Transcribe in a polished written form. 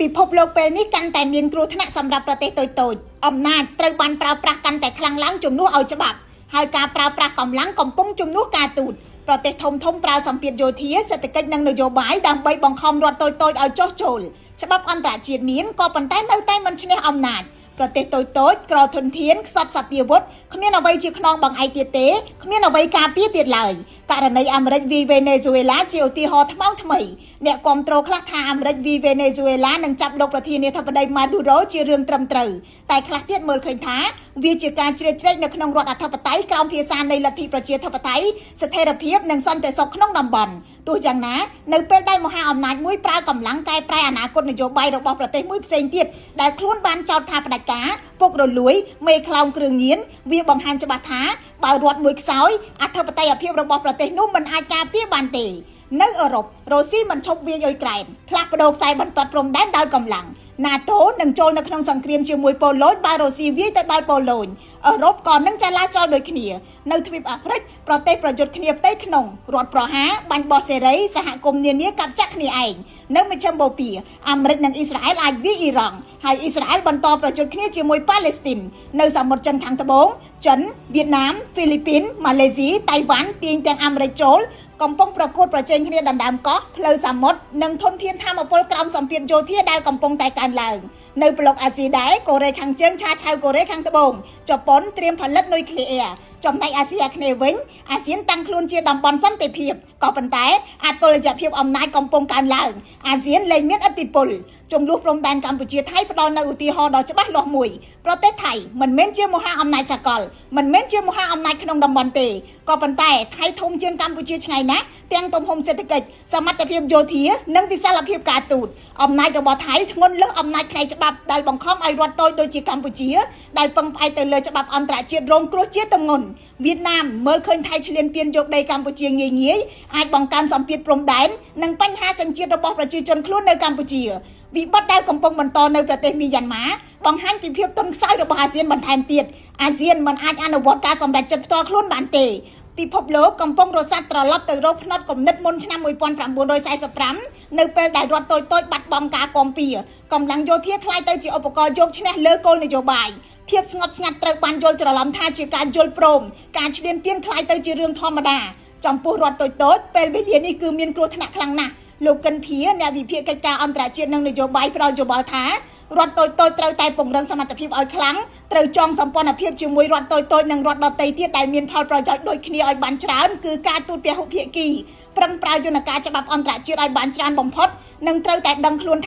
ពិភពលោកពេលនេះកាន់តែមានគ្រោះថ្នាក់សម្រាប់ប្រទេសតូចៗអំណាចត្រូវបានប្រើប្រាស់កាន់តែខ្លាំងឡើងជំនួសឲ្យច្បាប់ហើយការប្រើប្រាស់កម្លាំងកំពុងជំនួសការទូតប្រទេសធំធំប្រើសម្ពាធយោធាសេដ្ឋកិច្ចនិងនយោបាយដើម្បីបង្ខំរដ្ឋតូចៗឲ្យចុះចូលច្បាប់អន្តរជាតិមានក៏ប៉ុន្តែនៅតែមិនឈ្នះអំណាចប្រទេសតូចៗក្រធនធានខ្សត់សព្វាវុធគ្មានអ្វីជាខ្នងបង្អែកទៀតទេគ្មានអ្វីការពារទៀតឡើយករណីអាមេរិកវីវេណេស៊ុយអេឡាជាឧទាហរណ៍ថ្មោងថ្មីអ្នកគាំទ្រខ្លះថាអាមេរិកវីវេណេស៊ុយអេឡានឹងចាប់លោកប្រធានាធិបតីម៉ាឌូរ៉ូជារឿងត្រឹមត្រូវតែខ្លះទៀតមើលឃើញថាវាជាការជ្រៀតជ្រែកនៅក្នុងរដ្ឋអធិបតេយ្យក្រោមភាសានៃលទ្ធិប្រជាធិបតេយ្យស្ថិរភាពនិងសន្តិសុខក្នុងតំបន់ទោះយ៉ាងណានៅពេលដែលមហាអំណាចមួយប្រើកម្លាំងកែប្រែអនាគតនយោបាយរបស់ប្រទេសមួយផ្សេងទៀតដែលខ្លួនបានចោទថាផ្ដាច់ការពុករលួយមេខ្លោងគ្រឿងញៀនវាបង្ហាញច្បាស់ថាបើរដ្ឋមួយខ្សោយអធិបតេយ្យភាពរបស់ប្រទេសនោះមិនអាចការពារបានទេនៅអឺរ៉ុបរុស្ស៊ីមិនឈប់វាយអ៊ុយក្រែនផ្លាស់ប្ដូរខ្សែបន្ទាត់ព្រំដែនដោយកម្លាំងណាតូនឹងចូលនៅក្នុងសង្គ្រាមជាមួយប៉ូឡូញបើរុស្ស៊ីវាយទៅដល់ប៉ូឡូញអឺរ៉ុបក៏នឹងចលាចលដូចគ្នានៅទ្វីបអាហ្វ្រិកប្រទេសប្រយុទ្ធគ្នាផ្ទៃក្នុងរដ្ឋប្រហារបាញ់បោះសេរីសហគមន៍នានាកាប់ចាក់គ្នាឯងនៅមជ្ឈិមបូព៌ាអាមេរិកនិងអ៊ីស្រាអែលអាចវាយអ៊ីរ៉ង់ហើយអ៊ីស្រាអែលបន្តប្រយុទ្ធគ្នាជាមួយប៉ាឡេស្ទីននៅសមុទ្រចិនខាងត្បូងចិនវៀតណាមហ្វីលីពីនម៉ាឡេស៊ីតៃវ៉ាន់ទាញទាំងអាមេរិកចូលកំពុងប្រកួតប្រជែងគ្នាដណ្ដើមកោះផ្លូវសមុទ្រនិងធនធានធម្មពលក្រោមសម្ពាធយោធាដែលកំពុងតែកើនឡើងនៅប្លុកអាស៊ីដែរកូរ៉េខាងជើងឆាឆៅកូរ៉េខាងត្បូងជប៉ុនត្រៀមផលិតនុយក្លេអ៊ែរចំណែកអាស៊ីអាគ្នេយ៍វិញអាស៊ានតាំងខ្លួនជាតំបន់សន្តិភាពក៏ប៉ុន្តែអតុល្យភាពអំណាចកំពុងកើនឡើងអាស៊ានលែងមានឥទ្ធិពលចំនួនព្រំដែនកម្ពុជាថៃផ្ដល់នូវឧទាហរណ៍ដ៏ច្បាស់លាស់មួយប្រទេសថៃមិនមែនជាមហាអំណាចសកលមិនមែនជាមហាអំណាចក្នុងតំបន់ទេក៏ប៉ុន្តែថៃធំជាងកម្ពុជាឆ្ងាយណាស់ទាំងទំហំសេដ្ឋកិច្ចសមត្ថភាពយោធានិងវិសាលភាពការទូតអំណាចរបស់ថៃធ្ងន់លើសអំណាចផ្នែកច្បាប់ដែលបង្ខំឲ្យរដ្ឋតូចដូចជាកម្ពុជាដែលពឹងផ្អែកទៅលើច្បាប់អន្តរជាតិរងគ្រោះជាទម្ងន់វៀតណាមមើលឃើញថៃឈ្លានពានយកដីកម្ពុជាងាយងាយអាចបង្កើនសម្ពាធព្រំដែននិងបញ្ហាសញ្ជាតិរបស់ប្រជាជនខ្លួននៅកម្ពុជាវិបត្តិដែលកំពុងបន្តនៅប្រទេសមីយ៉ាន់ម៉ាបង្ហាញពីភាពទន់ខ្សោយរបស់អាស៊ានបន្ថែមទៀតអាស៊ានមិនអាចអនុវត្តការសម្រេចចិត្តផ្ទាល់ខ្លួនបានទេពិភពលោកកំពុងរសាត់ត្រឡប់ទៅរកផ្នត់គំនិតមុនឆ្នាំ1945នៅពេលដែលរដ្ឋតូចៗបាត់បង់ការគាំពារកម្លាំងយោធាក្លាយទៅជាឧបករណ៍យកឈ្នះលើគោលនយោបាយភាពស្ងប់ស្ងាត់ត្រូវបានយល់ច្រឡំថាជាការយល់ព្រមការឈ្លានពានក្លាយទៅជារឿងធម្មតាចំពោះរដ្ឋតូចៗពេលវេលានេះគឺមានគ្រោះថ្នាក់ខ្លាំងណាស់លោកកិនភាអ្នកវិភាគកិច្ចការអន្តរជាតិនិងនយោបាយផ្ដល់យោបល់ថារដ្ឋតូចៗត្រូវតែពង្រឹងសមត្ថភាពឲ្យខ្លាំងត្រូវចងសម្ព័ន្ធភាពជាមួយរដ្ឋតូចៗនិងរដ្ឋដទៃទៀតដែលមានផលប្រយោជន៍ដូចគ្នាឲ្យបានច្រើនគឺការទូតពហុភាគីប្រឹងប្រើយន្តការច្បាប់អន្តរជាតិឲ្យបានច្រើនបំផុតនិងត្រូវតែដឹងខ្លួន